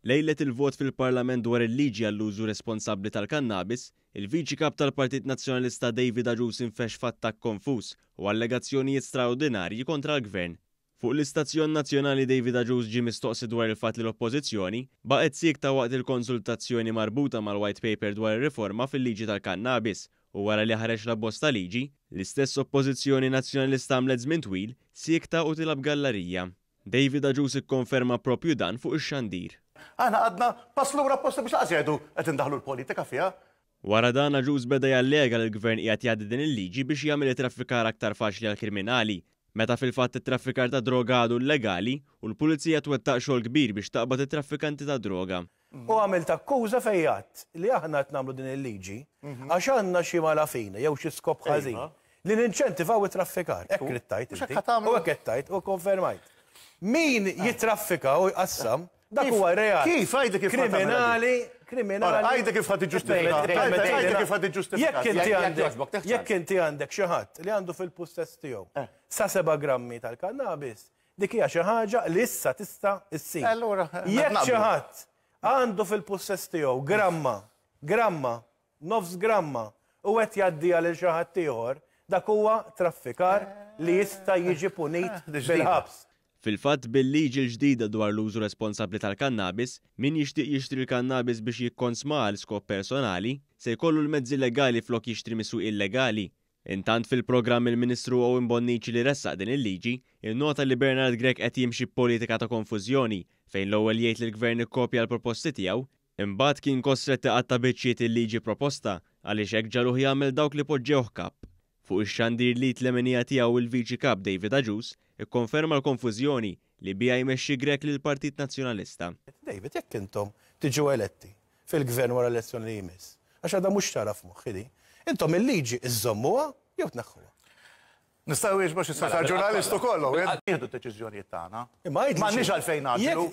Lejlet il-vot fil-Parlament dwar il-liġi għall-użu responsabbli tal-kannabis, il-Viċi Kap tal-Partit Nazzjonalista David Agius infexx f'attakk konfuż u allegazzjonijiet straordinarji kontra l-Gvern. Fuq l-istazzjon nazzjonali David Agius ġie mistoqsi dwar il-fatt li l-Oppożizzjoni baqgħet siekta waqt il-konsultazzjoni marbuta mal-White Paper dwar ir-riforma fil-liġi tal-kannabis u wara li ħareġ l-abbozz ta' liġi, l-istess Oppożizzjoni Nazzjonalista għamlet żmien twil siekta u tilgħab gallarija. David Agius ikkonferma proprju dan fuq ix-xandir. Aħna qgħadna pass lura apposta biex lanqas jgħidu qed indaħħlu l-politika fiha. Wara dan Agius beda jallega li l-Gvern qiegħed jgħaddi din il-liġi biex jagħmel it-traffikar aktar faċli għall-kriminali, meta fil-fatt it-traffikar tad-droga għadu llegali u l-Pulizija twettaq xogħol kbir biex taqbad it-traffikanti tad-droga. U għamilt akkuża fejn għedt li aħna qed nagħmlu din il-liġi għax għandna xi malafina jew xi skop ħażin li ninċentivaw it-traffikar. Hekk ridt tgħid inti. U hekk qed tgħid u kkonfermajt. Min jittraffika u jqassam, dak huwa reat. Kif? Għidli kif ħa tagħmilha Kriminali, kriminali. Għidli kif ħa tiġġustifika. Għidli kif ħa tiġġustifika. Jekk inti għandek, jekk inti għandek xi ħadd li għandu fil-pussess tiegħu sa seba' grammi tal-kannabis, Dik hija xi ħaġa li issa tista' ssir. Jekk xi ħadd għandu fil-pussess tiegħu gramma, gramma, nofs gramma u qed jgħaddiha lil xi ħadd ieħor, dak huwa traffikar li jista' jiġi punit bil-ħabs. Fil-fatt, bil-liġi l-ġdida dwar l-użu responsabbli tal-kannabis, min jixtieq jixtri l-kannabis biex jikkonsmaha għal skop personali, se jkollu l-mezzi legali flok jixtri mis-swieq illegali. Intant fil-programm il-Ministru Owen Bonnici li ressaq din il-liġi, innota li Bernard Grech qed jimxi b'politika ta' konfużjoni fejn l-ewwel jgħid li l-Gvern ikkopja l-proposti tiegħu, imbagħad kien kostrett iqatta' biċċiet il-liġi proposta għaliex hekk ġagħluh jagħmel dawk li poġġewh Kap. Fuq ix-xandir l-id leminija tiegħu il-Viċi Kap David Agius ikkonferma l-konfużjoni li biha jmexxi Grech lill-Partit Nazzjonalista. David, jekk intom tiġu eletti fil-Gvern wara l-elezzjoni li jmiss, għax għadha mhux ċara f'moħħi din, intom il-liġi żżommuha jew tneħħuha? Nista' nwieġbu għax issa sar ġurnalist ukoll, Owen. Nieħdu d-deċiżjonijiet tagħna. Imma għidli xi. M'għandniex għalfejn ngħaġġlu.